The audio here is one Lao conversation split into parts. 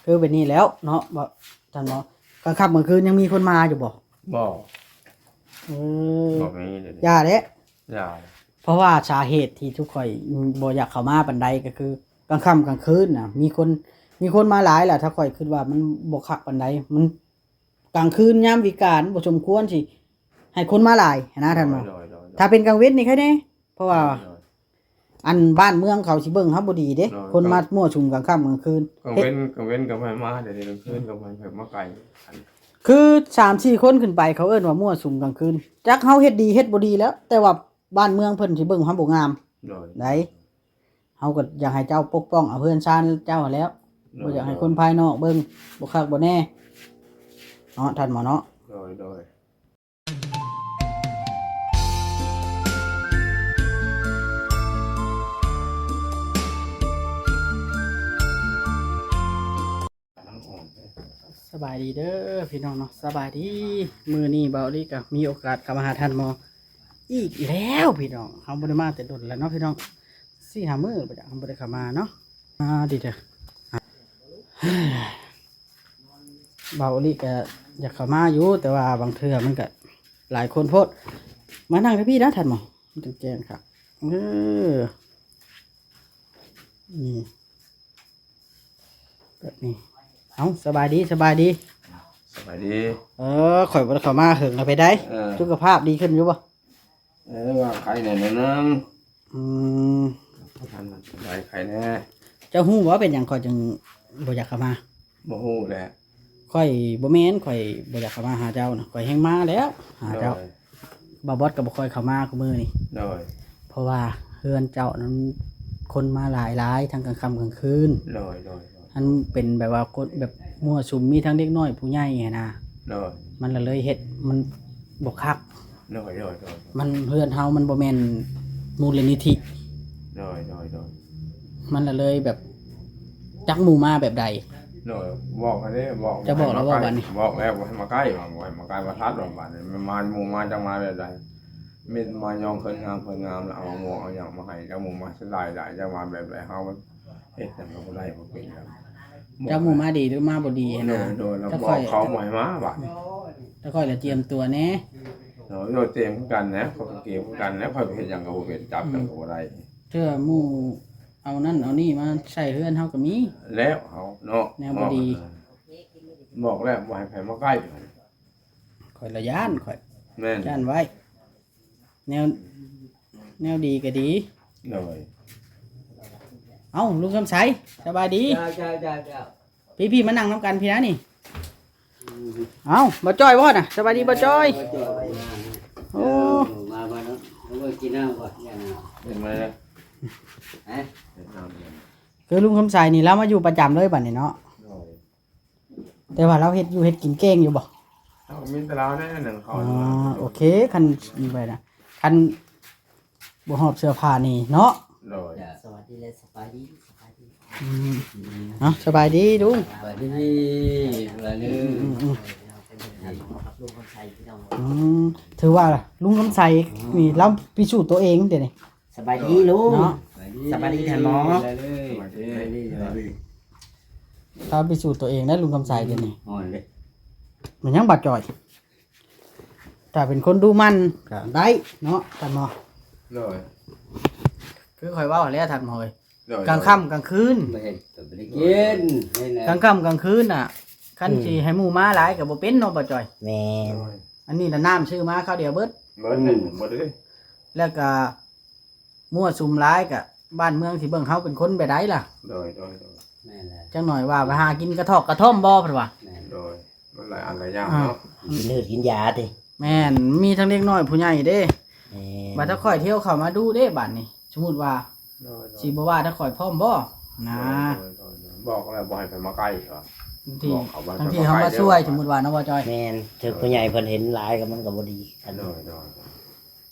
ຄືແບບນີ້ແລ້ວເນາະ ບໍ່ ທ່ານໝໍ ກາງຄ່ຳກາງຄືນຍັງມີຄົນມາຢູ່ບໍ່? ບໍ່ ເອີ ບໍ່ມີເດ ຢ່າເດ້ ຢ່າ ເພາະວ່າສາເຫດທີ່ທຸກຂ້ອຍບໍ່ຢາກເຂົ້າມາປານໃດ ກໍຄືກາງຄ່ຳກາງຄືນນະ ມີຄົນ ມີຄົນມາຫຼາຍລະ ຖ້າຂ້ອຍຄິດວ່າມັນບໍ່ຄັກປານໃດ ມັນ ກາງຄືນຍາມວິການບໍ່ສົມຄວນຊິໃຫ້ຄົນມາຫຼາຍຫັ້ນນະທ່ານໝໍ. ໂດຍ ໂດຍ ໂດຍ ຖ້າເປັນກາງເວັນນີ້ໃຄແດ່ ເພາະວ່າ ໂດຍ ໂດຍ ອັນບ້ານເມືອງເຂົາຊິເບິ່ງເຮົາບໍ່ດີເດ້ ໂດຍ ຄົນມາມົ້ວສຸມກາງຄ່ຳກາງຄືນ. ກາງເວັນ ເຮັດ ກາງເວັນກໍບໍ່ໃຫ້ມາ ດຽວນີ້ກາງຄືນກໍບໍ່ໃຫ້ມາໃກ້ ຄືສາມສີ່ຄົນຂຶ້ນໄປ ເຂົາເອີ້ນວ່າມົ້ວສຸມກາງຄືນ. ຈັກເຮົາເຮັດດີເຮັດບໍ່ດີແລ້ວ ແຕ່ວ່າບ້ານເມືອງເພິ່ນຊິເບິ່ງເຮົາບໍ່ງາມ ໂດຍ ໃດ. ເຮົາກໍຢາກໃຫ້ເຈົ້າປົກປ້ອງເອົາເຮືອນຊານເຈົ້າຫັ້ນແຫຼ້ວ ໂດຍ ບໍ່ຢາກໃຫ້ຄົນພາຍນອກເບິ່ງ ໂດຍ ບໍ່ຄັກບໍ່ແນ່ເນາະ ທ່ານໝໍເນາະ. ໂດຍ ໂດຍ ສະບາຍດີເດີພີ່ນ້ອງເນາະ ສະບາຍດີ. ມື້ນີ້ບ່າວອີ່ຫຼີກໍມີໂອກາດເຂົ້າມາຫາທ່ານໝໍອີກແລ້ວພີ່ນ້ອງ ເຮົາບໍ່ໄດ້ມາແຕ່ດົນແລ້ວເນາະພີ່ນ້ອງ ສີ່ຫ້າມື້ບໍ່ຈັກ ເຮົາບໍ່ໄດ້ເຂົ້າມາເນາະ. ອ່າ ດີເດີ ບ່າວອີ່ຫຼີກໍຢາກເຂົ້າມາຢູ່ ແຕ່ວ່າບາງເທື່ອມັນກໍຫຼາຍຄົນໂພດ. ມານັ່ງທາງພີ້ນະທ່ານໝໍ ມັນຈັ່ງແຈ້ງຄັກ. ເອີ ນີ້ ແບບນີ້ ເອົ້າ ສະບາຍດີ ສະບາຍດີ ສະບາຍດີ. ເອີ ຂ້ອຍບໍ່ໄດ້ເຂົ້າມາເຫິງແລ້ວ ເປັນໃດ ເອີ ສຸຂະພາບດີຂຶ້ນຢູ່ບໍ່? ເອີ ວ່າໄຂ້ແດ່ໜ້ອຍໜຶ່ງ. ອືມ ບໍ່ທັນສະບາຍ ໄຂ້ແດ່. ເຈົ້າຮູ້ບໍ່ເປັນຫຍັງຂ້ອຍຈຶ່ງບໍ່ຢາກເຂົ້າມາ? ບໍ່ຮູ້ແຫຼະ. ຂ້ອຍ ບໍ່ແມ່ນ ຂ້ອຍບໍ່ຢາກເຂົ້າມາຫາເຈົ້ານະ ຂ້ອຍແຮ່ງມາແລ້ວຫາເຈົ້າ. ໂດຍ ບ່າວບອດກໍບໍ່ຄ່ອຍເຂົ້າມາຄູ່ມື້ນີ້. ໂດຍ ເພາະວ່າເຮືອນເຈົ້ານັ້ນຄົນມາຫຼາຍໆ ທັງກາງຄ່ຳກາງຄືນ. ໂດຍ ໂດຍ ໂດຍ ມັນເປັນແບບວ່າຄົນແບບມົ້ວສຸມ ມີທັງເດັກນ້ອຍຜູ້ໃຫຍ່ຫັ້ນນະ. ໂດຍ ມັນລະເລີຍເຮັດມັນບໍ່ຄັກ. ໂດຍ ໂດຍ ໂດຍ ມັນ ເຮືອນເຮົາມັນບໍ່ແມ່ນມູນນິທິ. ໂດຍ ໂດຍ ໂດຍ ມັນລະເລີຍແບບ ຈັກໝູ່ມາແບບໃດ? ໂດຍ ບອກເດ້ ບອກ ເຈົ້າບອກແລ້ວບໍ່ບັດນີ້? ບອກແລ້ວບໍ່ໃຫ້ມາໃກ້ ວ່າບໍ່ໃຫ້ມາໃກ້ ວ່າທັດວ່າບັດນີ້ ມັນມາ ໝູ່ມາຈັກມາແບບໃດ ມີແຕ່ມາຍ້ອງເຂີນງາມ ເຂີນງາມ ແລ້ວເອົາໝວກເອົາຫຍັງມາໃຫ້ ຈັກໝູ່ມາສະຫຼາຍຫຼາຍ ຈັກມາແບບໃດ ເຮົາມັນເຮັດຫຍັງກໍບໍ່ໄດ້ ບໍ່ເປັນຫຍັງ. ຈັກໝູ່ມາດີຫຼືມາບໍ່ດີຫັ້ນນະ. ໂດຍ ໂດຍ ແລ້ວບອກເຂົາບໍ່ໃຫ້ມາບັດນີ້ ແຕ່ຂ້ອຍລະຕຽມຕົວແດ່. ໂດຍ ໂດຍ ຕຽມຄືກັນແຫຼະ ຂ້ອຍກໍຕຽມຄືກັນແຫຼະ ຂ້ອຍເຮັດຫຍັງກໍບໍ່ເປັນ ຈັບຫຍັງກໍບໍ່ໄດ້. ເທື່ອໝູ່ ເອົານັ້ນເອົານີ້ມາໃສ່ເຮືອນເຮົາກໍມີແລ້ວ ເຮົາເນາະ ແນວບໍ່ດີ. ບອກແລ້ວບໍ່ໃຫ້ໃຜມາໃກ້ ຂ້ອຍລະຢ້ານ ຂ້ອຍ ແມ່ນ ຢ້ານໄວ້ ແນວ ແນວດີກໍດີ. ໂດຍ ເອົ້າ ລຸງຄຳໄຊ ສະບາຍດີ. ເຈົ້າ ເຈົ້າ ເຈົ້າ ເຈົ້າ. ພີ່ໆ ມານັ່ງນຳກັນພີ້ນະນີ້. ເອົ້າ ບ່າວຈ້ອຍບໍ່ນະ? ສະບາຍດີບ່າວຈ້ອຍ. ເອີ ບ່າວຈ້ອຍ ໂອ້ ເອີ ມາ ມາເນາະ ມາກິນນ້ຳກ່ອນ ເຫັນໄໝ? ຮະ? ຄືລຸງຄຳໄຊນີ້ລາວມາຢູ່ປະຈຳເລີຍບັດນີ້ເນາະ. ໂດຍ ແຕ່ວ່າລາວເຮັດຢູ່ເຮັດກິນເກັ່ງຢູ່ບໍ່? ເຮົາມີແຕ່ລາວແນ່ໜຶ່ງເຂົາ. ອໍ ໂອເຄ ຄັນໄປນະ ຄັນ ບໍ່ຮອບເສື້ອຜ້ານີ້ເນາະ. ໂດຍ ສະຫວັດດີ ແລະ ສະບາຍດີ ສະບາຍດີ. ອືມ ເອົາ ສະບາຍດີລຸງ. ສະບາຍດີ ອືມ ອືມ ອືມ ອືມ ອືມ ຖືວ່າລຸງຄຳໄຊ ອືມ ນີ້ລາວພິສູດຕົວເອງເດນີ້. ສະບາຍດີລຸງ ເນາະ ສະບາຍດີ ສະບາຍດີທ່ານໝໍ. ສະບາຍດີ ສະບາຍດີ ສະບາຍດີ. ລາວພິສູດຕົວເອງໄດ້ລຸງຄຳໄຊເດນີ້. ແມ່ນຫຍັງບ່າວຈ້ອຍ? ຖ້າເປັນຄົນດຸໝັ່ນກໍໄດ້ເນາະທ່ານໝໍ. ໂດຍ ຄືຂ້ອຍເວົ້າແລ້ວທ່ານໝໍເອີຍ. ໂດຍ ກາງຄ່ຳກາງຄືນ ແມ່ນ ກໍບໍ່ໄດ້ກິນ ກາງຄ່ຳກາງຄືນນະ ຄັນ ອືມ ຊິໃຫ້ໝູ່ມາຫຼາຍກໍບໍ່ເປັນເນາະບ່າວຈ້ອຍ. ແມ່ນ ໂດຍ ອັນນີ້ລະນ້ຳຊື້ມາຄາວດຽວເບິດ ເບິດ ອືມ ເບິດເລີຍ. ແລ້ວກໍ ມົ້ວສຸມຫຼາຍກະບ້ານເມືອງຊິເບິ່ງເຮົາເປັນຄົນແບບໃດລະ? ໂດຍ ໂດຍ ໂດຍ ແມ່ນແຫຼະ. ຈັກໜ້ອຍວ່າໄປຫາກິນກະທອກກະທ່ອມບໍ່ ເພິ່ນວ່າ. ແມ່ນ ໂດຍ ມັນຫຼາຍອັນຫຼາຍຢ່າງເນາະ. ອືມ ກິນພືດກິນຢາຕິ. ແມ່ນ ມີທັງເດັກນ້ອຍຜູ້ໃຫຍ່ເດ້. ແມ່ນ ບາດຖ້າຂ້ອຍທຽວເຂົ້າມາດູເດ້ບາດນີ້ ສົມມຸດວ່າ ໂດຍ ໂດຍ ຊິບໍ່ວ່າຖ້າຂ້ອຍພ້ອມບໍ່ນະ? ໂດຍ ໂດຍ ໂດຍ ບອກແລ້ວບໍ່ໃຫ້ໃຜມາໃກ້ວ່າ ບອກເຂົາວ່າ ທັງທີ່ເຮົາມາຊ່ວຍ ສົມມຸດວ່າເນາະ ບ່າວຈ້ອຍ. ແມ່ນ ຖືກຜູ້ໃຫຍ່ເພິ່ນເຫັນຫຼາຍກໍມັນກໍບໍ່ດີ. ໂດຍ ໂດຍ ໂດຍ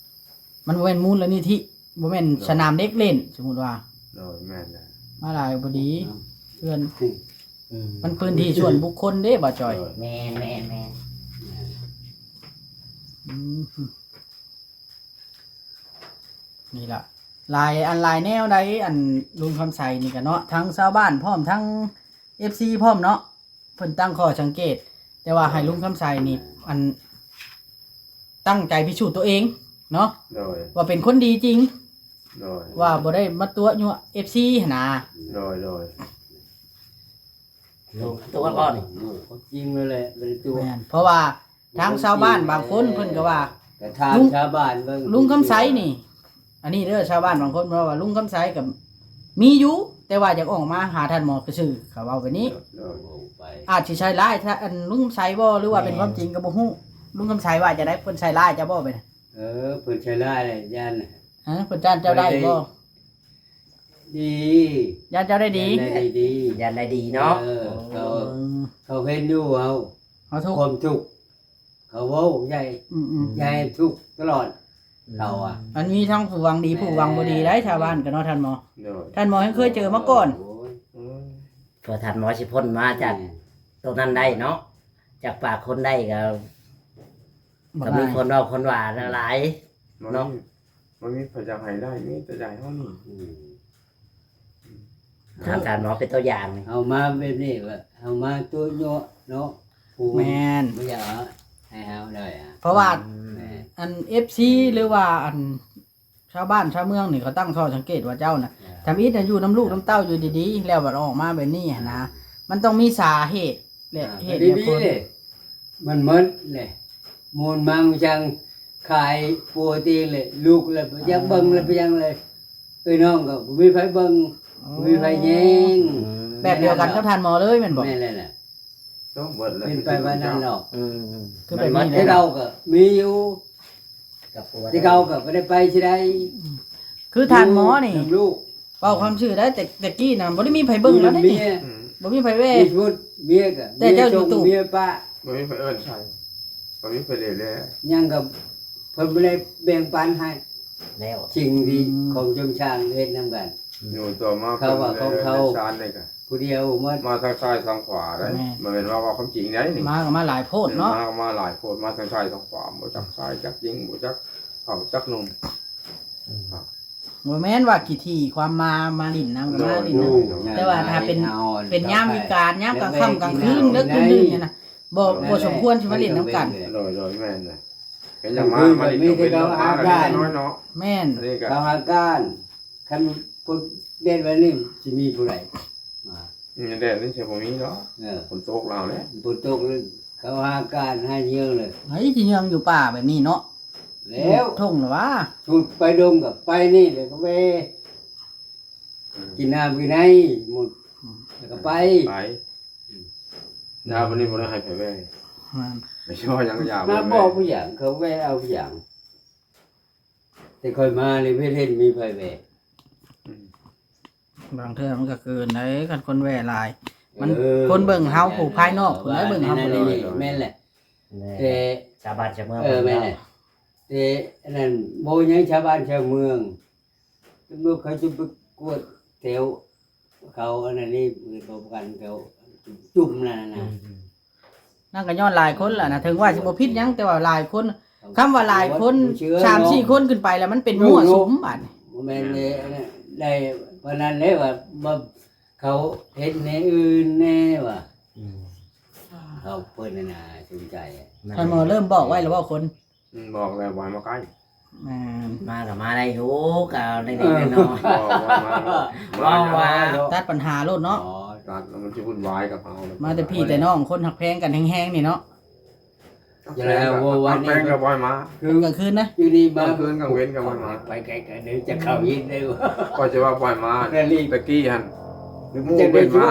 ມັນບໍ່ແມ່ນມູນນິທິ ບໍ່ແມ່ນ ໂດຍ ສະໜາມເດັກຫຼິ້ນ ສົມມຸດວ່າ. ໂດຍ ແມ່ນແຫຼະ ມາຫຼາຍບໍ່ດີ ເພື່ອນ ອືມ ມັນພື້ນທີ່ສ່ວນບຸກຄົນເດ້ ບ່າວຈ້ອຍ. ໂດຍ ແມ່ນ ແມ່ນ ແມ່ນ ອືມ ນີ້ລະ ຫຼາຍອັນຫຼາຍແນວໃດ ອັນລຸງຄຳໄຊນີ້ກະເນາະ ທັງຊາວບ້ານພ້ອມ ທັງ ເອັຟຊີພ້ອມເນາະ ເພິ່ນຕັ້ງຂໍ້ສັງເກດ ແຕ່ວ່າໃຫ້ລຸງຄຳໄຊນີ້ ອັນ ຕັ້ງໃຈພິສູດຕົວເອງເນາະ ໂດຍ ວ່າເປັນຄົນດີຈິງ ໂດຍ ວ່າບໍ່ໄດ້ມາຕົວະຍົວະເອັຟຊີຫັ້ນນະ ໂດຍ ໂດຍ ຕົວະບໍ່ນີ້? ຕົວະ ຄວາມຈິງເລີຍແຫຼະ ບໍ່ໄດ້ຕົວະ ແມ່ນ ເພາະວ່າ ທາງຊາວບ້ານບາງຄົນເພິ່ນກໍວ່າ ກໍຖາມ ລຸງ ຊາວບ້ານເບິ່ງ ລຸງຄຳໄຊນີ້ ອັນນີ້ເດີ ຊາວບ້ານບາງຄົນເພິ່ນວ່າ ລຸງຄຳໄຊກໍມີຢູ່ ແຕ່ວ່າຢາກອອກມາຫາທ່ານໝໍຊື່ໆ ເຂົາເວົ້າແບບນີ້ ໂດຍ ອາດຊິໃສ່ຮ້າຍ ອັນ ລຸງຄຳໄຊບໍ່ ຫຼືວ່າເປັນຄວາມຈິງກໍບໍ່ຮູ້ ລຸງຄຳໄຊວ່າຈັ່ງໃດ ເພິ່ນໃສ່ຮ້າຍເຈົ້າບໍ່ ເອີ ເພິ່ນໃສ່ຮ້າຍແຫຼະ ຢ້ານ ຮະ ເພິ່ນຢ້ານເຈົ້າໄດ້ບໍ່? ດີ ຢ້ານເຈົ້າໄດ້ດີ ຢ້ານໄດ້ດີ ຢ້ານໄດ້ດີເນາະ ເອີ ເຂົາ ເຂົາເຫັນຢູ່ເຮົາ ເຮົາທຸກ ຄວາມທຸກ ເຂົາເວົ້າໃຫຍ່ ອືມໆ ໃຫຍ່ທຸກຕະຫຼອດ ເຂົາອະ ມັນມີທັງຜູ້ຫວັງດີ ຜູ້ຫວັງບໍ່ດີໄດ໋ ຊາວບ້ານກໍເນາະ ທ່ານໝໍ ໂດຍ ທ່ານໝໍແຮ່ງເຄີຍເຈີມາກ່ອນ ໂອ້ຍ ອືມ ເພື່ອທ່ານໝໍຊິພົ້ນມາຈາກ ອືມ ໂຕນັ້ນໄດ້ເນາະ ຈາກປາກຄົນໄດ້ກໍ ບໍ່ ກໍມີ ໄດ້ ຄົນເວົ້າຄົນວ່າຫຼາຍ ບໍ່ມີ ເນາະ ບໍ່ມີໃຜຢາກໃຫ້ໄດ້ ມີແຕ່ຢາກໃຫ້ເຮົານີ້ ອືມ ຖາມທ່ານໝໍເປັນຕົວຢ່າງນີ້ ເຮົາມາແບບນີ້ກໍເຮົາມາຕົວະຍົວະເນາະ ຜູ້ ແມ່ນ ບໍ່ຢາກໃຫ້ເຮົາໄດ້ອະ ເພາະວ່າ ອືມ ແມ່ນ ອັນເອັຟຊີ ອືມ ຫຼືວ່າອັນ ຊາວບ້ານຊາວເມືອງນີ້ ເຂົາຕັ້ງຂໍ້ສັງເກດວ່າເຈົ້ານະ ອ່າ ທຳອິດນະຢູ່ນຳລູກນຳເຕົ້າຢູ່ດີໆ ແລ້ວບັດອອກມາແບບນີ້ຫັ້ນນະ ມັນຕ້ອງມີສາເຫດ ແລະ ອ່າ ເຫດແລະຜົນ ມັນໝົດແຫຼະ ມູນມັງຈັງຂາຍຜົວຕົວເອງແຫຼະ ລູກລະບໍ່ຢາກເບິ່ງລະ ອ່າ ເປັນຫຍັງລະ ເອື້ອຍນ້ອງກໍບໍ່ມີໃຜເບິ່ງ ອໍ ບໍ່ມີໃຜແຍງ ອືມ ແບບດຽວກັນກັບທ່ານໝໍເລີຍແມ່ນບໍ່? ແມ່ນແລ້ວນະ ຕ້ອງເບິດແລ້ວ ເປັນໄປວ່ານັ້ນດອກ ອືມ ຄືແບບນີ້ ແຕ່ເກົ່າກໍມີຢູ່ ກັບຜົວ ແຕ່ເກົ່າກໍບໍ່ໄດ້ໄປຊິໄດ້ ອືມ ຄືທ່ານໝໍນີ້ ນຳລູກ ເວົ້າຄວາມຊື່ໄດ້ ແຕ່ ແຕ່ກີ້ນະບໍ່ໄດ້ມີໃຜເບິ່ງແລ້ວເດ້ນີ້ ອືມ ບໍ່ມີໃຜແວ່ ມີສົມມຸດເມຍກໍ ແຕ່ເຈົ້າຢູ່ຕູ້ ເມຍປະ ບໍ່ມີໃຜເອີ້ນໃສ່ ບໍ່ມີໃຜເລແລ ຫຍັງກໍເພິ່ນບໍ່ໄດ້ແບ່ງປັນໃຫ້ແລ້ວ ສິ່ງທີ່ ອືມ ຂອງຊົນຊາງເຮັດນຳກັນ ຢູ່ຕໍ່ມາ ເຂົາວ່າຂອງເຂົາ ເພິ່ນໄດ້ຊານໄດ້ກະ ຜູ້ດຽວໝົດ ມາທາງຊ້າຍທາງຂວາໄດ໋ ແມ່ນ ບໍ່ແມ່ນວ່າເວົ້າຄວາມຈິງໄດ໋ນີ້ ມາກໍມາຫຼາຍໂພດເນາະ ມາກໍມາຫຼາຍໂພດ ມາທາງຊ້າຍທາງຂວາ ບໍ່ຈັກຊາຍຈັກຍິງ ບໍ່ຈັກເຖົ້າຈັກໜຸ່ມ ອືມ ບໍ່ແມ່ນວ່າຂີ້ຖີ່ຄວາມມາ ມາຫຼິ້ນນຳກໍມາຫຼິ້ນນຳ ໂດຍ ໂດຍ ແຕ່ວ່າຖ້າເປັນ ເປັນຍາມວິການ ຍາມກາງຄ່ຳກາງຄືນ ເດິກດື່ນໆ ນີ້ນະ ບໍ່ ບໍ່ສົມຄວນຊິມາຫຼິ້ນນຳກັນ ໂດຍ ໂດຍ ແມ່ນນະ ເປັນຫຍັງມາ ມາຫຼິ້ນກັນເປັນນ້ອຍເນາະ ແມ່ນ ອັນນີ້ກໍເຂົາຫາການ ຄັນຄົນແດດແບບນີ້ຊິມີຜູ້ໃດມາ ອືມ ແດດນີ້ຊິບໍ່ມີດອກ ເອີ ຝົນຕົກແລ້ວແຫຼະ ຝົນຕົກ ເຂົາຫາການຫາເຫຍື່ອງເລີຍ ໃຜຊິເຫຍື່ອງຢູ່ປ່າແບບນີ້ເນາະ ແລ້ວ ທົ່ງລະຫວາ ຊຸດໄປດົງກໍໄປນີ້ ແລ້ວກໍແວ່ ອືມ ກິນນ້ຳກິນໃນໝົດ ອືມ ແລ້ວກໍໄປ ໄປ ອືມ ຍາມນີ້ບໍ່ໄດ້ໃຫ້ໃຜແວ່ ແມ່ນ ໄປຊ່ອຍຫຍັງ ຢາມາບອກຜູ້ຫຍັງ ເຂົາແວ່ເອົາຜູ້ຫຍັງ ແຕ່ຂ້ອຍມານີ້ບໍ່ເຫັນມີໃຜແວ່ ອືມ ບາງເທື່ອມັນກໍເກີນໄດ໋ ຄັນຄົນແວ່ຫຼາຍ ມັນ ເອີ ຄົນເບິ່ງເຮົາຜູ້ພາຍນອກພຸ້ນແຫຼະ ເບິ່ງເຮົາ ແມ່ນແຫຼະ ແມ່ນແຫຼະ ແຕ່ຊາວບ້ານຊາວເມືອງ ເອີ ແມ່ນແຫຼະ ແຕ່ອັນນັ້ນບໍ່ຫຍັງ ຊາວບ້ານຊາວເມືອງ ຕຳຫຼວດເຂົາຈະໄປກວດແຖວ ເຂົາອັນນັ້ນນີ້ ເຂົາປະກັນແຖວຈຸ້ມນັ້ນນະ ອືມ ນັ້ນກໍຍ້ອນຫຼາຍຄົນແຫຼະນະ ເຖິງວ່າຊິບໍ່ຜິດຫຍັງ ແຕ່ວ່າຫຼາຍຄົນ ຄຳວ່າຫຼາຍຄົນ ສາມສີ່ຄົນຂຶ້ນໄປແລ້ວ ມັນເປັນມົ້ວສຸມບາດນີ້ ບໍ່ແມ່ນເດ້ ໄດ້ປານນັ້ນເດ້ວ່າ ວ່າເຂົາເຮັດແນວອື່ນແດ່ວ່າ ອືມ ເຂົາເພິ່ນນັ້ນນະສົນໃຈ ທ່ານໝໍເລີ່ມບອກໄວ້ແລ້ວບໍ່ຄົນ? ອືມ ບອກແລ້ວບໍ່ໃຫ້ມາໃກ້ ແມ່ນ ມາກໍມາໄດ້ຢູ່ ກໍເລັກໆນ້ອຍໆ ເວົ້າວ່າມາ ເວົ້າວ່າຕັດປັນຫາໂລດເນາະ ຕັດແລ້ວມັນຊິວຸ່ນວາຍກັບເຮົາ ມາແຕ່ພີ່ແຕ່ນ້ອງ ຄົນຮັກແພງກັນແຮງໆນີ້ເນາະ ຢ່າແລ້ວ ວັນນີ້ແພງກໍບໍ່ໃຫ້ມາ ຄືກາງຄືນນະ ຢູ່ນີ້ມາ ກາງຄືນກາງເວັນກໍບໍ່ໃຫ້ມາ ໄປໄກໆ ດຽວຈະເຂົ້າອີກເດ້ ຂ້ອຍຈະວ່າບໍ່ໃຫ້ມາ ແຕ່ກີ້ຫັ້ນ ໝູ່ເພິ່ນມາ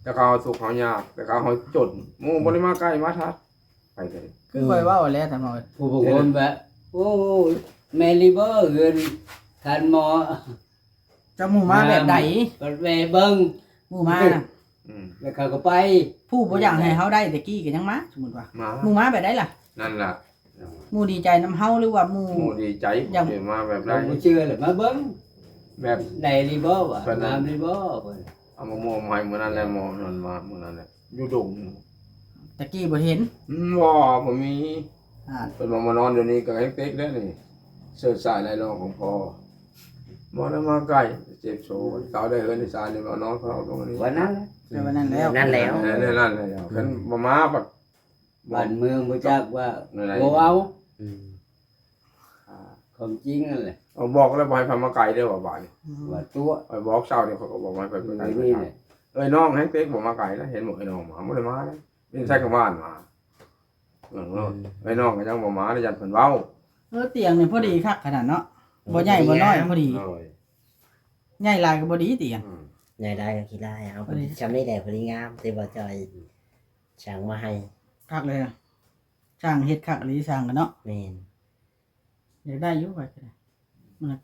ແຕ່ເຂົາທຸກເຮົາຍາກ ແຕ່ເຂົາຈົນ ໝູ່ບໍ່ໄດ້ມາໃກ້ມາທັດ ໄປເລີຍ ຄືຂ້ອຍເວົ້າແລ້ວທ່ານໝໍ ຜູ້ບາງຄົນແບບ ໂອ້ ແມ່ນອີ່ບໍ່ເຮືອນທ່ານໝໍ ເຈົ້າໝູ່ມາແບບໃດ ມາແວ່ເບິ່ງ ໝູ່ມານະ ອືມ ແລ້ວເຂົາກໍໄປ ຜູ້ບໍ່ຢາກໃຫ້ເຮົາໄດ້ແຕ່ກີ້ກໍຍັງມາ ສົມມຸດວ່າ ມາ ໝູ່ມາແບບໃດລະ ນັ້ນລະ ໝູ່ດີໃຈນຳເຮົາ ຫຼືວ່າໝູ່ ໝູ່ດີໃຈ ຢາກ ມາແບບໃດ ບໍ່ເຊື່ອລະມາເບິ່ງ ແບບໃດອີ່ບໍ່ ວ່າງາມອີ່ບໍ່ ເອົາມະມ່ວງມາໃຫ້ມື້ນັ້ນແຫຼະ ໝໍນັ້ນມາມື້ນັ້ນແຫຼະ ຢູ່ດົງ ແຕ່ກີ້ບໍ່ເຫັນ ອືມ ບໍ່ ບໍ່ມີ ອ່າ ເພິ່ນວ່າມານອນຢູ່ນີ້ກໍແຮງເຕັກແລ້ວນີ້ ເສີດສາຍໄລ່ລອງຂອງພໍ່ ບໍ່ໄດ້ມາໃກ້ ເຈັບໂຊ ເຊົາໄດ້ເຮືອນໄດ້ຊານນີ້ ເອົານອນເຂົາເອົາຕົງນີ້ ວັນນັ້ນແຫຼະ ແຕ່ວັນນັ້ນແລ້ວ ວັນນັ້ນແລ້ວ ເອີ ແຕ່ນັ້ນແລ້ວ ຄັນບໍ່ມາບັດ ບ້ານເມືອງບໍ່ຈັກວ່າ ແນວໃດ ບໍ່ເອົາ ອືມ ຄວາມຈິງນັ້ນແຫຼະ ເອົາ ບອກແລ້ວບໍ່ໃຫ້ໃຜມາໃກ້ເດີວ່າບາດນີ້ ອືມ ວ່າຕົວະ ຂ້ອຍບອກເຊົ້ານີ້ ຂ້ອຍກໍບອກບໍ່ໃຫ້ໃຜໄປໃກ້ ເອີຍ ນີ້ແຫຼະ ເອີຍ ນ້ອງແຮງເຕັກບໍ່ມາໃກ້ນະ ເຫັນບໍ່ ເອີຍ ນ້ອງມາ ບໍ່ໄດ້ມາເດ້ ມີແຕ່ໃຊ້ຄຳວ່າມາ ເອີ ອືມ ເອີຍ ນ້ອງກໍຍັງບໍ່ມາເດ້ ຢ້ານເພິ່ນເວົ້າ ເອີ ຕຽງນີ້ພໍດີຄັກຂະໜາດເນາະ ບໍ່ໃຫຍ່ບໍ່ນ້ອຍ ພໍດີ ໂດຍ ໃຫຍ່ຫຼາຍກໍບໍ່ດີຕຽງ ອືມ ໃຫຍ່ຫຼາຍກໍຂີ້ຮ້າຍ ເອົາ ພໍດີ ຊ່ຳນີ້ແຫຼະ ພໍດີງາມ ແຕ່ບໍ່ຈ່ອຍ ຊ່າງມາໃຫ້ ຄັກເລີຍ ຊ່າງເຮັດຄັກອີ່ຫຼີ ຊ່າງກັນເນາະ ແມ່ນ ຢາກໄດ້ຢູ່ຂ້ອຍກໍໄດ້ ມັນ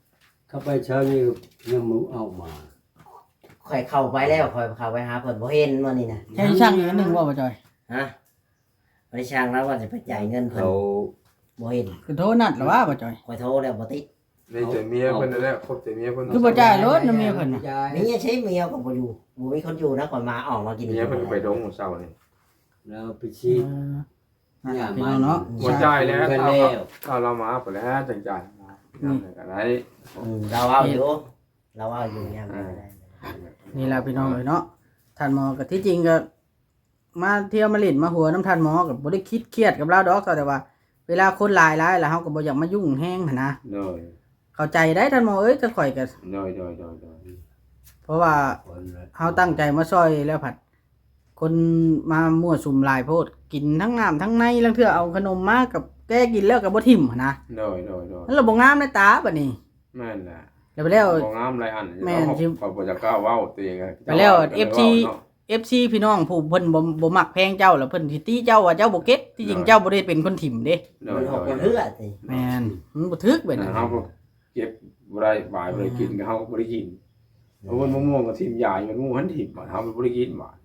ເຂົ້າໄປເຊົ້ານີ້ຍັງບໍ່ອອກມາ ຂ້ອຍເຂົ້າໄປແລ້ວ ຂ້ອຍເຂົ້າໄປຫາເພິ່ນບໍ່ເຫັນມື້ນີ້ນະ ໃຊ້ຊ່າງອີກອັນໜຶ່ງບໍ່ ບໍ່ຈ່ອຍ? ຮະ? ບໍ່ໄດ້ຊ່າງແລ້ວວ່າຈະໄປຈ່າຍເງິນເພິ່ນ ເຂົາ ບໍ່ເຫັນ ຄືໂທນັດລະວ່າ ບໍ່ຈ່ອຍ? ຂ້ອຍໂທແລ້ວບໍ່ຕິດ ໃນໃຈເມຍເພິ່ນນັ້ນແຫຼະ ຂອບໃຈເມຍເພິ່ນ ຄືບໍ່ຈ່າຍໂລດນຳເມຍເພິ່ນນະ ເມຍໃຊ້ ເມຍກໍບໍ່ຢູ່ ບໍ່ມີຄົນຢູ່ນະ ຂ້ອຍມາອອກມາກິນ ເມຍເພິ່ນໄປດົງມື້ເຊົ້ານີ້ ແລ້ວໄປຊີ້ ເອີ ນັ້ນແຫຼະ ພີ່ນ້ອງເນາະ ບໍ່ຈ່າຍແລ້ວ ເອົາ ເອົາລາວມາພຸ້ນແຫຼະຈັ່ງຈ່າຍ ອືມ ຍາມໃດກໍໄດ້ ອືມ ລາວເວົ້າຢູ່ ລາວເວົ້າຢູ່ຍາມໃດກໍໄດ້ ອ່າ ນີ້ແຫຼະພີ່ນ້ອງເອີຍເນາະ ທ່ານໝໍກໍ ທີ່ຈິງກໍມາທ່ຽວມາຫຼິ້ນມາຫົວນຳທ່ານໝໍກໍບໍ່ໄດ້ຄິດຄຽດກັບລາວດອກ ເທົ່າແຕ່ວ່າເວລາຄົນຫຼາຍໆ ແລ້ວເຮົາກໍບໍ່ຢາກມາຫຍຸ້ງແຮງຫັ້ນນະ ໂດຍ ເຂົ້າໃຈໄດ໋ທ່ານໝໍເອີຍ ແຕ່ຂ້ອຍກໍ ໂດຍ ໂດຍ ໂດຍ ໂດຍ ເພາະວ່າເຮົາຕັ້ງໃຈມາຊ່ອຍແລ້ວພັດ ຄົນມາມົ້ວສຸມຫຼາຍໂພດ ກິນທັງນ້ຳທັງໃນ ລາງເທື່ອເອົາຂະໜົມມາກັບແກະກິນແລ້ວກໍບໍ່ຖິ້ມຫັ້ນນະ ໂດຍ ໂດຍ ໂດຍ ມັນລະບໍ່ງາມໃນຕາບັດນີ້ ແມ່ນແຫຼະ ແລ້ວໄປແລ້ວ ບໍ່ງາມຫຼາຍອັນ ແມ່ນ ເຮົາກໍບໍ່ຢາກກ້າເວົ້າ ຕົວເອງ ໄປແລ້ວ ເອັຟຊີ ເນາະ ເອັຟຊີ ພີ່ນ້ອງຜູ້ເພິ່ນບໍ່ ບໍ່ມັກແພງເຈົ້າ ແລ້ວເພິ່ນຊິຕິເຈົ້າວ່າເຈົ້າບໍ່ເກັບ ທີ່ຈິງເຈົ້າບໍ່ໄດ້ເປັນຄົນຖິ້ມເດ້ ໂດຍ ມັນອອກ ໂດຍ ເຮືອຕິ ແມ່ນ ມັນບໍ່ຖືກແບບນັ້ນ ເຮົາກໍເກັບບໍ່ໄດ້ ບາຍບໍ່ໄດ້ກິນ ເຮົາກໍບໍ່ໄດ້ກິນ ເອີ ເພິ່ນມະມ່ວງກໍຖິ້ມຢາຢູ່ ໝູ່ຫັ້ນຖິ້ມ ບາດເຮົາມັນບໍ່ໄດ້ກິນບາດ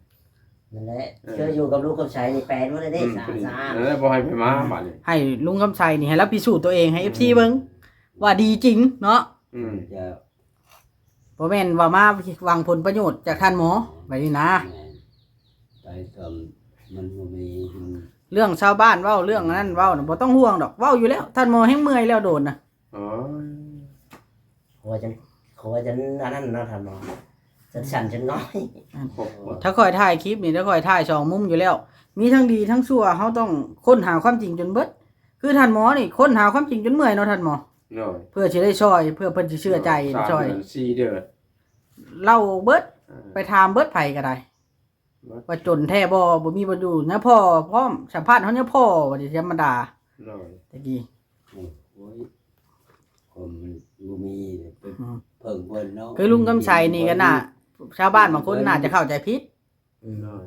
ນັ້ນແຫຼະ ເອີ ເຈົ້າຢູ່ກັບລຸງຄຳໄຊນີ້ແປນໝົດເລີຍເດ້ ອືມ ສະອາດ ນັ້ນແຫຼະ ບໍ່ໃຫ້ໃຜມາ ອືມ ບາດນີ້ ໃຫ້ລຸງຄຳໄຊນີ້ໃຫ້ລາວພິສູດຕົວເອງໃຫ້ ອືມ ເອັຟຊີ ເບິ່ງວ່າດີຈິງເນາະ ອືມ ເຈົ້າ ບໍ່ແມ່ນວ່າມາຫວັງຜົນປະໂຫຍດຈາກທ່ານໝໍ ແບບນີ້ນະ ແມ່ນ ໄປຕອນມັນບໍ່ມີ ເລື່ອງຊາວບ້ານເວົ້າ ເລື່ອງອັນນັ້ນເວົ້ານະ ບໍ່ຕ້ອງຫ່ວງດອກ ເວົ້າຢູ່ແລ້ວ ທ່ານໝໍແຮ່ງເມື່ອຍແລ້ວໂດນນະ ໂອ້ຍ ຂົວຈະ ຂົວຈະອັນນັ້ນເນາະທ່ານໝໍ ຈະສັ່ນຈະງອຍ ຖ້າຂ້ອຍຖ່າຍຄລິບນີ້ ຖ້າຂ້ອຍຖ່າຍສອງມຸມຢູ່ແລ້ວ ມີທັງດີທັງຊົ່ວ ເຮົາຕ້ອງຄົ້ນຫາຄວາມຈິງຈົນເບິດ ຄືທ່ານໝໍນີ້ຄົ້ນຫາຄວາມຈິງຈົນເມື່ອຍເນາະທ່ານໝໍ ໂດຍ ເພື່ອຊິໄດ້ຊ່ອຍ ເພື່ອເພິ່ນຊິເຊື່ອໃຈ ໂດຍ ຊ່ອຍ ສາມເດືອນ ສີ່ເດືອນ ເລົ່າເບິດ ເອີ ໄປຖາມເບິດ ໃຜກໍໄດ້ ເບິດ ວ່າຈົນແທ້ບໍ່ ບໍ່ມີບໍ່ຢູ່ ຍາພໍ່ພ້ອມ ສຳພາດເຮົາຍາພໍ່ວ່າຊິທຳມະດາ ໂດຍ ແຕ່ກີ້ ໂອ້ຍ ຄົນມັນບໍ່ມີ ອືມ ເພິ່ງເພິ່ນເນາະ ຄືລຸງຄຳໄຊນີ້ກໍໜ້າ ຊາວບ້ານບາງຄົນໜ້າຈະເຂົ້າໃຈຜິດ ອືມ ໂດຍ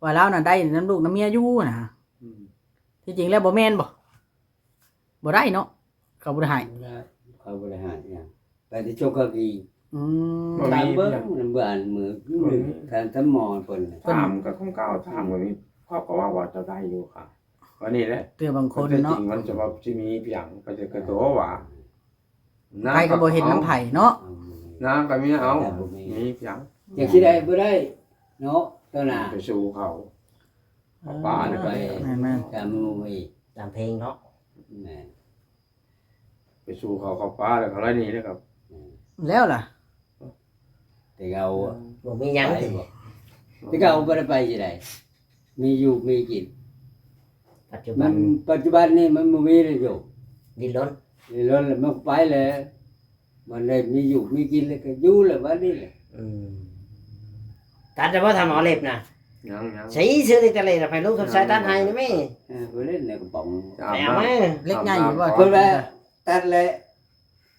ວ່າລາວນະໄດ້ນຳລູກນຳເມຍຢູ່ນະ ອືມ ທີ່ຈິງແລ້ວບໍ່ແມ່ນບໍ່? ບໍ່ໄດ້ເນາະ ເຂົາບໍ່ໄດ້ໃຫ້ ເຂົາບໍ່ໄດ້ໃຫ້ຫຍັງ ໄປແຕ່ຊົກເຂົາກີ ອືມ ບໍ່ມີ ຖາມເບິ່ງ ເພິ່ນ ເບິ່ງມື້ ບໍ່ມີ ທ່ານ ທ່ານໝໍເພິ່ນ ຖາມກໍຄົງເກົ່າ ຖາມກໍມີ ເຂົາກໍເວົ້າວ່າເຈົ້າໄດ້ຢູ່ຄ່ະ ວ່ານີ້ແຫຼະ ເທື່ອບາງຄົນເນາະ ແຕ່ຈິງມັນຈະວ່າຊິມີພຽງ ເຂົາຈະກະໂຕວ່າ ໃຜກໍບໍ່ເຫັນນຳໃຜເນາະ ນາກໍມີເອົາ ມີພຽງ ຈັ່ງຊິໄດ້ບໍ່ໄດ້ເນາະ ຕໍ່ໜ້າ ໄປສູ່ເຂົາ ເອີ ເອົາປານໄປ ແມ່ນໆ ຕາມມື້ອີກ ຕາມເພງເນາະ ແມ່ນ ໄປສູ່ເຂົາ ເຂົາປາແລ້ວ ເຂົາໄລ່ໜີແລ້ວກໍ ແລ້ວລະ ແຕ່ເຂົາ ອືມ ບໍ່ມີຫຍັງ ໄປບໍ່ ແຕ່ເຂົາບໍ່ໄດ້ໄປຊິໄດ້ ມີຢູ່ມີກິນ ປັດຈຸບັນ ມັນປັດຈຸບັນນີ້ມັນບໍ່ມີແລ້ວຢູ່ ດິ້ນລົນ ດິ້ນລົນແລ້ວມັນໄປແລ້ວ ມັນໄດ້ມີຢູ່ມີກິນແລ້ວກໍຢູ່ແລ້ວບັດນີ້ແຫຼະ ອືມ ຕັດແລ້ວບໍ່ ທ່ານໝໍເລັບນະ? ຍັງໆ ໃຊ້ເສື້ອເລັກຕະເລນະ ໃຫ້ລຸງຄຳໄຊຕັດໃຫ້ນະແມ່ ເອີ ບໍ່ເຫຼັ້ນໃນກະປ໋ອງ ໄປເອົາມາ ເຫຼັກໃຫຍ່ຢູ່ບໍ່? ເພິ່ນວ່າຕັດແລ້ວ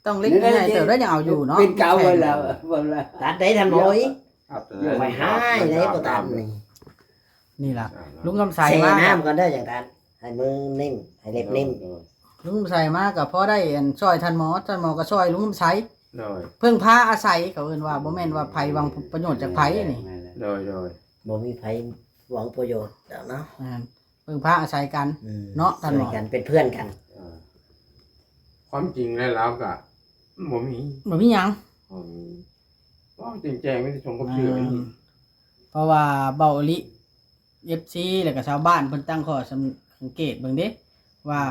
ຕ້ອງເຫຼັກໃຫຍ່ເຕີບໄດ້ ຍັງເອົາຢູ່ເນາະ ເປັນເກົ່າໄວ້ແລ້ວ ເພິ່ນວ່າ ຕັດໄດ້ທ່ານໝໍເອີຍ ໄວ້ໃຫ້ໄດ້ບໍ່ຕັດນີ້ ນີ້ລະ ລຸງຄຳໄຊມາ ແຊ່ນ້ຳກ່ອນເດີຈັ່ງຕັດ ໃຫ້ມືນິ້ມ ໃຫ້ເລັບນິ້ມ ລຸງຄຳໄຊມາກໍພໍໄດ້ອັນຊ່ອຍທ່ານໝໍ ທ່ານໝໍກໍຊ່ອຍລຸງຄຳໄຊ ໂດຍ ເພິ່ງພາອາໄສ ເຂົາເອີ້ນວ່າ ບໍ່ແມ່ນວ່າໃຜຫວັງປະໂຫຍດຈາກໃຜນີ້ ໂດຍໆ ບໍ່ມີໃຜຫວັງປະໂຫຍດດອກເນາະ ແມ່ນ ເພິ່ງພາອາໄສກັນ ອືມ ເນາະ ທ່ານໝໍ ຊ່ວຍກັນເປັນເພື່ອນກັນ ເອີ ຄວາມຈິງແລ້ວລາວກະບໍ່ມີ ບໍ່ມີຫຍັງ ບໍ່ມີ ເວົ້າແຈ້ງໆ ມີແຕ່ຊົງກັບເຊື່ອ ອືມ ນີ້ ເພາະວ່າເວົ້າອີ່ຫຼີ ເອັຟຊີ ແລ້ວກະຊາວບ້ານເພິ່ນຕັ້ງຂໍ້ສັງ ສັງເກດເບິ່ງເດ້ ວ່າ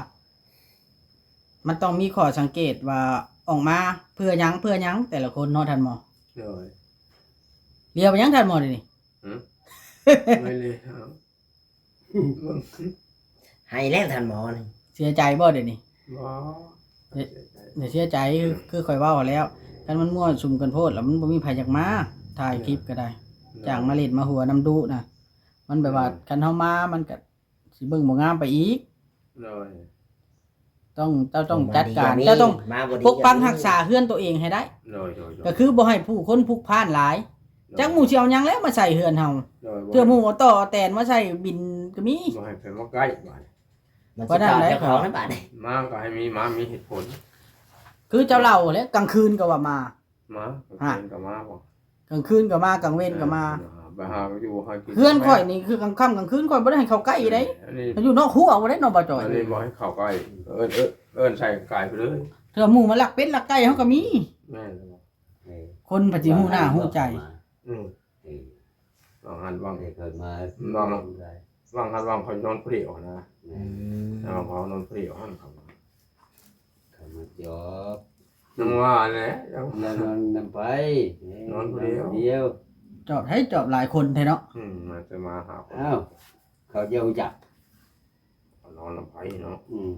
ມັນຕ້ອງມີຂໍ້ສັງເກດວ່າອອກມາເພື່ອຫຍັງ ເພື່ອຫຍັງ ແຕ່ລະຄົນເນາະ ທ່ານໝໍ ໂດຍ ລຽວໄປຫຍັງທ່ານໝໍດຽວນີ້? ຫຶ? ໄປເລີຍ ໄຫ້ແລ້ວທ່ານໝໍນີ້. ເສຍໃຈບໍ່ດຽວນີ້? ບໍ່ ເສຍໃຈ ຄື ຄືຂ້ອຍເວົ້າຫັ້ນແຫຼ້ວ ຄັນມັນມົ້ວສຸມກັນໂພດ ແລ້ວມັນບໍ່ມີໃຜຢາກມາ ຖ່າຍຄລິບກໍໄດ້ ຈ້າງມາຫຼິ້ນມາຫົວນຳດຸນະ. ມັນແບບວ່າ ຄັນເຮົາມາ ມັນກໍຊິເບິ່ງບໍ່ງາມໄປອີກ. ໂດຍ ຕ້ອງ ເຈົ້າຕ້ອງຈັດການ ເຈົ້າຕ້ອງປົກປັກຮັກສາເຮືອນໂຕເອງໃຫ້ໄດ້. ໂດຍໆໆ ກໍຄືບໍ່ໃຫ້ຜູ້ຄົນຜຸກຜ່ານຫຼາຍ. ໂດຍ ຈັກໝູ່ຊິເອົາຫຍັງແລ້ວມາໃສ່ເຮືອນເຮົາ. ໂດຍ ເທື່ອໝູ່ເອົາຕໍເອົາແຕນມາໃສ່ບິນກໍມີ. ບໍ່ໃຫ້ໃຜມາໃກ້ບາດນີ້ ມັນຊິເຂົ້າເຈົ້າຂອງແລ້ວບາດນີ້. ມາກໍໃຫ້ມີ ມາມີເຫດຜົນ. ຄືເຈົ້າເລົ່າແຫຼະ ກາງຄືນກໍວ່າມາ ມາ ກາງຄືນກໍມາບໍ? ກາງຄືນກໍມາ ກາງເວັນກໍມາ. ເອີ ໄປຫາຢູ່ຫາກິນ. ເຮືອນຂ້ອຍນີ້ຄືກາງຄ່ຳກາງຄືນຂ້ອຍບໍ່ໄດ້ໃຫ້ເຂົ້າໃກ້ເດ້. ເອີ ອັນນີ້ ຢູ່ນອກຮົ້ວບໍ່ໄດ້ເນາະ ບ່າວຈ່ອຍ. ອັນນີ້ບໍ່ໃຫ້ເຂົ້າໃກ້ ເອີ້ນ ເອີ້ນ ເອີ້ນໃສ່ກາຍໄປເລີຍ. ເທື່ອໝູ່ມາລັກເປັດລັກໄກ່ເຮົາກໍມີ. ແມ່ນແລ້ວ. ເອີ ຄົນພັດຊິຮູ້ໜ້າຮູ້ໃຈ. ອືມ ເອີ ຫວັງຫັ້ນຫວັງ ເອີ ເກີດມາ ຫວັງ ຫວັງຫັ້ນຫວັງເຂົານອນເປຣວຫັ້ນນະ. ອືມ ຫວັງເຂົານອນເປຣວຫັ້ນ ເຂົາ ເຂົາມາຈອບ ຍັງວ່າແຫຼະ ນອນນຳໃຜ ນອນຜູ້ດຽວ ດຽວ ຈອບໃຫ້ຈອບຫຼາຍຄົນແທ້ເນາະ. ອືມ ມາແຕ່ມາຫາຄົນ. ອ້າວ ເຂົາເຈົ້າຮູ້ຈັກ ນອນນຳໃຜເນາະ. ອືມ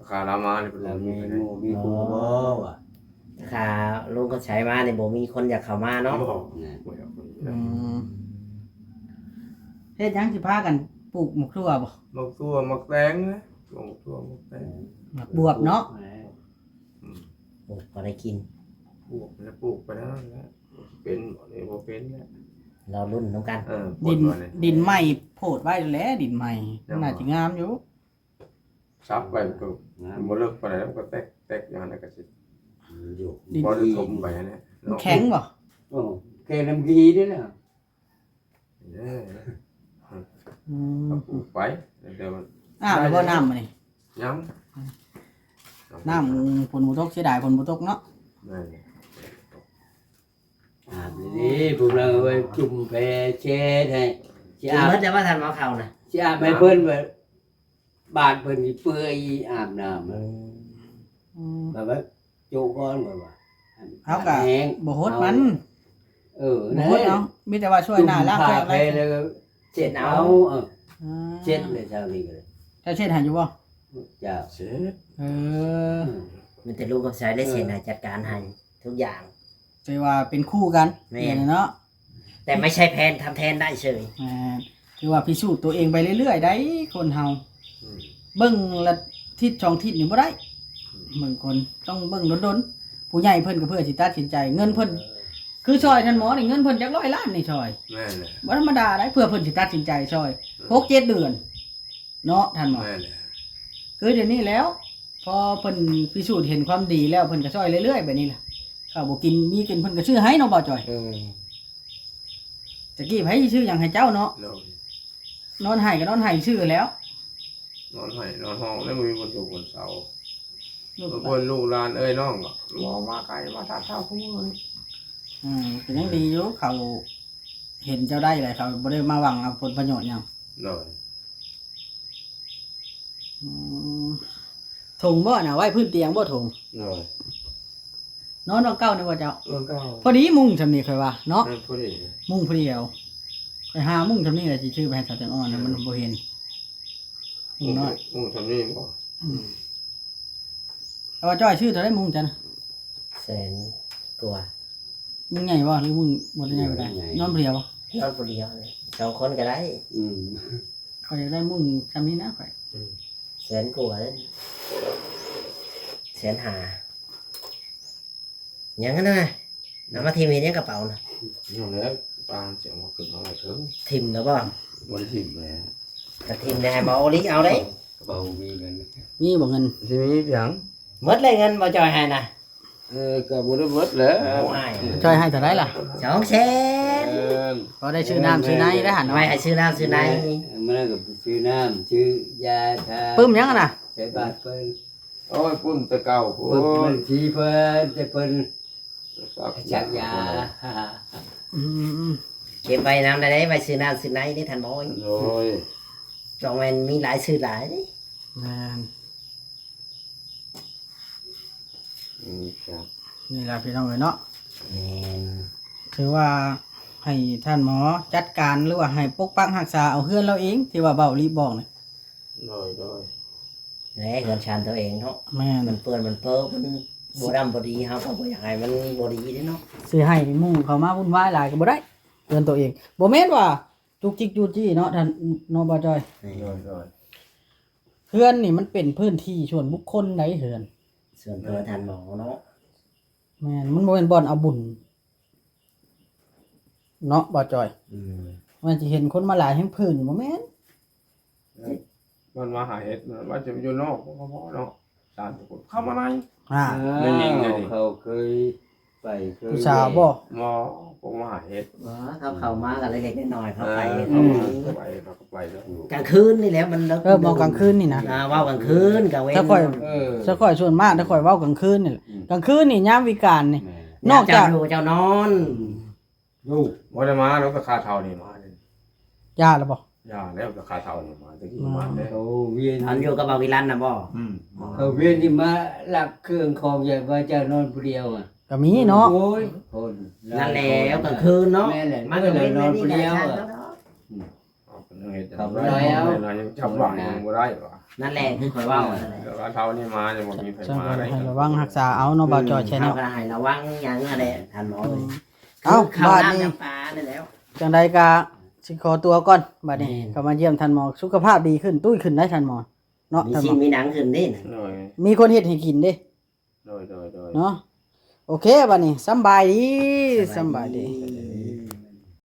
ຄາລາວມານີ້ເພິ່ນ ແລ້ວມີໝູ່ມີຄູ່ບໍ່ວະ? ຄາລຸງຄຳໄຊມານີ້ບໍ່ມີຄົນຢາກເຂົ້າມາເນາະ. ບໍ່ ບໍ່ຢາກ. ອືມ ເຮັດຫຍັງ ຊິພາກັນປູກໝາກຖົ່ວບໍ່? ໝາກຖົ່ວ ໝາກແຕງນະ ໝາກຖົ່ວ ໝາກແຕງ ໝາກບວບເນາະ. ອືມ ປູກພໍໄດ້ກິນ ປູກແລ້ວ ປູກໄປແລ້ວແຫຼະ. ເປັນບໍ່ນີ້ ບໍ່ເປັນແຫຼະ ລໍລຸ້ນນຳກັນ. ເອີ ດິນ ດິນໃໝ່ໂພດໄວ້ແຫຼະ ດິນໃໝ່ ມັນໜ້າຊິງາມຢູ່. ສັບໄປມັນກໍ ງາມ ບໍ່ເລິກປານໃດ ມັນກໍແຕກ ແຕກຢູ່ຫັ້ນນະ ກໍຊິ ອືມ ຢູ່ ບໍ່ໄດ້ຖົມໄປຫັ້ນແຫຼະ. ມັນແຂງບໍ່? ໂອ້ ແຂງນຳຂີ້ນີ້ແຫຼະ. ເອີ ອືມ ກໍປູກໄປ ແຕ່ວ່າ ອາບແລ້ວບໍ່ນ້ຳມື້ນີ້? ຍັງ ນ້ຳຝົນບໍ່ຕົກ ເສຍດາຍຝົນບໍ່ຕົກເນາະ. ແມ່ນ ອາບດີໆ ພວກເຮົາໄວ້ຈຸ່ມແຜ່ແຊ່ໃຫ້ ຊິອາບ ເບິດແລ້ວວ່າທ່ານໝໍເຂົ້ານະ ຊິອາບໃຫ້ເພິ່ນວ່າ ບາດເພິ່ນຊິເປື່ອຍອາບນ້ຳ. ອືມ ແບບວ່າໂຈະກ່ອນ ແບບວ່າ ເຮົາກະບໍ່ຫົດມັນ. ເອີ ບໍ່ຫົດເອົາ ມີແຕ່ວ່າຊ່ວຍໜ້າລ້າງແປງ ແລ້ວກໍເຊັດເອົາ. ເອີ ເຊັດເລີຍ ເຈົ້ານີ້ກໍໄດ້. ເຈົ້າເຊັດໃຫ້ຢູ່ບໍ່? ເຈົ້າເຊັດ. ເອີ ມີແຕ່ລຸງຄຳໄຊໄດ້ເຊັດໃຫ້ ຈັດການໃຫ້ທຸກຢ່າງ. ແຕ່ວ່າເປັນຄູ່ກັນ. ແມ່ນເນາະ ແຕ່ໄມ່ໃຊ່ແພນທຳແທນໄດ້ເສີຍ. ແມ່ນ ຄືວ່າພິສູດຕົວເອງໄປເລື້ອຍໆໄດ໋ຄົນເຮົາ. ອືມ ເບິ່ງລະທິດສອງທິດນີ້ບໍ່ໄດ້. ອືມ ເບິ່ງຄົນຕ້ອງເບິ່ງດົນໆ ຜູ້ໃຫຍ່ເພິ່ນກໍເພື່ອຊິຕັດສິນໃຈ. ເງິນເພິ່ນ ເອີ ຄືຊ່ອຍທ່ານໝໍນີ້ ເງິນເພິ່ນຈັກຮ້ອຍລ້ານນີ້ຊ່ອຍ. ແມ່ນແຫຼະ ບໍ່ທຳມະດາໄດ໋ ເພື່ອເພິ່ນຊິຕັດສິນໃຈຊ່ອຍ ເອີ ຫົກເຈັດເດືອນ ເນາະທ່ານໝໍ. ແມ່ນແຫຼະ ຄືດຽວນີ້ແລ້ວ ພໍເພິ່ນພິສູດເຫັນຄວາມດີແລ້ວ ເພິ່ນກໍຊ່ອຍເລື້ອຍໆແບບນີ້ລະ. ເຂົ້າບໍ່ກິນ ມີກິນເພິ່ນກໍຊື້ໃຫ້ເນາະ ບ່າວຈ່ອຍ. ເອີ ຕະກີ້ໃຜຊິຊື້ຫຍັງໃຫ້ເຈົ້າເນາະ. ໂດຍ ນອນໄຫ້ກໍນອນໄຫ້ຊື່ແລ້ວ ນອນໄຫ້ນອນຮ້ອງແລ້ວ ບໍ່ມີບ່ອນຢູ່ບ່ອນເຊົາ. ລູກ ບາງຄົນລູກຫຼານເອີຍນ້ອງກໍບໍ່ມາໄກ ມາທາດເທົາຄູ່ມື້ນີ້. ອືມ ກໍຍັງດີຢູ່ ເຂົາເຫັນເຈົ້າໄດ້ແຫຼະ ເຂົາບໍ່ໄດ້ມາຫວັງເອົາຜົນປະໂຫຍດຫຍັງ. ໂດຍ ອືມ ຖົງບໍ່ນະ ໄວ້ພື້ນຕຽງບໍ່ຖົງ? ໂດຍ ນອນວັງເກົ່ານີ້ບໍ່ເຈົ້າ? ວັງເກົ່າ ພໍດີມຸ້ງຊ່ຳນີ້ຂ້ອຍວ່າເນາະ. ເອີ ພໍດີ ມຸ້ງພໍດີເອົາ ຂ້ອຍຫາມຸ້ງຊ່ຳນີ້ແຫຼະ ຊິຊື້ໄປໃຫ້ສາວແຕງອ່ອນນະ ມັນບໍ່ເຫັນ. ມຸ້ງນ້ອຍ ມຸ້ງຊ່ຳນີ້ບໍ່? ອືມ ແຕ່ວ່າຈ້ອຍຊື້ເທົ່າໃດມຸ້ງຈັນ? ແສນກວ່າ. ມຸ້ງໃຫຍ່ບໍ່ ຫຼືມຸ້ງບໍ່ໄດ້ໃຫຍ່ປານໃດ? ໃຫຍ່ ນອນຜູ້ດຽວບໍ່? ນອນຜູ້ດຽວ ສອງຄົນກໍໄດ້. ອືມ ຂ້ອຍຢາກໄດ້ມຸ້ງຊ່ຳນີ້ນະຂ້ອຍ. ອືມ ແສນກວ່າເດ້ ແສນຫ້າ. ຫຍັງຫັ້ນນະ ເອົາມາຖິ້ມເຮັດຫຍັງກະເປົານະ? ນັ້ນແຫຼະ ປານສຽງວ່າຂຶ້ນມາໄວ້ເທິງ. ຖິ້ມແລ້ວບໍ່? ບໍ່ໄດ້ຖິ້ມແຫຼະ ກະຖິ້ມແລ້ວໃຫ້ໝໍໂອລິເອົາເດ້. ກະເປົາມີເງິນ ມີບໍ່ເງິນ? ຊິມີຫຍັງ ໝົດເລີຍເງິນບໍ່ຈ່ອຍໃຫ້ນະ. ເອີ ກໍບໍ່ໄດ້ເບິດແຫຼະ ຈ່ອຍໃຫ້ເທົ່າໃດລະ? ສອງແສນ. ພໍໄດ້ຊື້ນ້ຳຊື້ໃນໄດ້ຫັ້ນເນາະ ໄວ້ໃຫ້ຊື້ນ້ຳຊື້ໃນ. ມື້ນັ້ນກໍຊື້ນ້ຳຊື້ຢາທາ ປຶ້ມຫຍັງຫັ້ນນະ? ໃສ່ບາດເພິ່ນ ໂອ້ຍ ປຶ້ມແຕ່ເກົ່າພຸ້ນ ປຶ້ມບັນຊີເພິ່ນ ແຕ່ເພິ່ນສັກຢາ ອືມ ເກັບໄວ້ນຳໄດ້ ໄວ້ຊື້ນ້ຳຊື້ໃນເດ້ທ່ານໝໍ. ໂດຍ ຈ້ອງແມ່ນມີຫຼາຍຊື້ຫຼາຍເດ້. ແມ່ນ. ອືມ ຈ້ະ ນີ້ລະພີ່ນ້ອງເອີຍເນາະ ແມ່ນ ຖືວ່າໃຫ້ທ່ານໝໍຈັດການ ຫຼືວ່າໃຫ້ປົກປັກຮັກສາເອົາເຮືອນລາວເອງ ທີ່ວ່າເວົ້າລີບອກນີ້. ໂດຍ ໂດຍ ແລະ ເຮືອນຊານຕົວເອງເນາະ. ແມ່ນ ມັນເປື້ອນມັນເປິ ມັນບໍ່ດຳບໍ່ດີ ເຮົາກໍບໍ່ຢາກໃຫ້ມັນບໍ່ດີເດ້ເນາະ. ຊິໃຫ້ໝູ່ເຂົາມາວຸ່ນວາຍຫຼາຍກໍບໍ່ໄດ້ ເຮືອນຕົວເອງ. ບໍ່ແມ່ນວ່າຈຸກຈິກຈູ້ຈີ້ເນາະ ທ່ານເນາະ ບ່າວຈ້ອຍ. ແມ່ນ ໂດຍ ໂດຍ ເຮືອນນີ້ມັນເປັນພື້ນທີ່ສ່ວນບຸກຄົນໃດ໋ ເຮືອນສ່ວນຕົວທ່ານໝໍເນາະ. ແມ່ນ ມັນບໍ່ແມ່ນບ່ອນເອົາບຸນເນາະ ບ່າວຈ້ອຍ. ອືມ ແມ່ນຊິເຫັນຄົນມາຫຼາຍແຮງພື້ນ ບໍ່ແມ່ນ. ມັນມາຫາເຫັດ ມັນວ່າຈະຢູ່ນອກ ບໍ່ພໍເນາະ ສາມຄົນເຂົ້າມາໃນ. ອ່າ ເອີ ໄດ້ຍິນຢູ່ນີ້ ເຂົາເຄີຍໄປ ເຄີຍ ຜູ້ສາວບໍ່? ບໍ່ ພວກມາຫາເຫັດ. ບໍ່ ເຂົາເຂົ້າມາກັນເລັກໆນ້ອຍໆ ເຂົາໄປ ເອີ ເຂົາມາ ອືມ ໄປ ເຂົາກໍໄປແລ້ວ ກາງຄືນນີ້ແຫຼະ ມັນເລີກ. ເອີ ເວົ້າກາງຄືນນີ້ນະ ອ່າ ເວົ້າກາງຄືນ ກາງເວັນ. ຂ້ອຍ ເອີ ຂ້ອຍສ່ວນມາກ ແຕ່ຂ້ອຍເວົ້າກາງຄືນນີ້ແຫຼະ. ອືມ ກາງຄືນນີ້ຍາມວິການນີ້ ແມ່ນ ນອກຈາກ ເຈົ້າຢູ່ເຈົ້ານອນ. ຢູ່ ບໍ່ໄດ້ມາແລ້ວ ແຕ່ຂ້າເຖົ້ານີ້ມານີ້. ຢ່າແລ້ວບໍ່? ຢ່າແລ້ວ ແຕ່ຂ້າເຖົ້ານີ້ມາ ແຕ່ກີ້ມາແລ້ວ. ໂອ້ ວຽນ ອັນຢູ່ກັບບ່າວວິລັນນະບໍ່? ອືມ ເຂົາວຽນນີ້ມາລັກເຄື່ອງຂອງໃຫຍ່ ວ່າເຈົ້ານອນຜູ້ດຽວອະ ກໍມີເນາະ. ໂອ້ຍ ຄົນ ນັ້ນແຫຼະ ກາງຄືນເນາະ. ແມ່ນແຫຼະ ມາກາງເວັນນອນຜູ້ດຽວອະ. ອືມ ເຂົາບໍ່ໄດ້ເອົາ ຍັງຈຳວ່າຍັງບໍ່ໄດ້ວ່າ. ນັ້ນແຫຼະ ຄືຂ້ອຍເວົ້ານັ້ນແຫຼະ ແຕ່ວ່າເທົ່ານີ້ມາຍັງບໍ່ມີໃຜມາໄດ້. ໃຫ້ລະວັງຮັກສາເອົາເນາະ ບ່າວຈ່ອຍ ແຊນແນວ ເຮົາກໍໃຫ້ລະວັງຫຍັງຫັ້ນແຫຼະ ທ່ານໝໍ. ອືມ ເອີ ເອົ້າ ເຂົ້າ ບາດນີ້ ນ້ຳປານັ້ນແຫຼະ. ຈັ່ງໃດກໍຊິຂໍຕົວກ່ອນ ບາດນີ້. ແມ່ນ ເຂົ້າມາຢ້ຽມທ່ານໝໍ ສຸຂະພາບດີຂຶ້ນ ຕຸ້ຍຂຶ້ນໄດ໋ທ່ານໝໍເນາະ. ມີ ທ່ານ ຊິນມີໜັງຂຶ້ນເດ້ນະ. ໂດຍ ມີຄົນເຮັດໃຫ້ກິນເດ້. ໂດຍ ໂດຍ ໂດຍ ເນາະ. ໂອເຄ ບາດນີ້ ສຳບາຍດີ ສຳບາຍດີ ສຳບາຍດີ.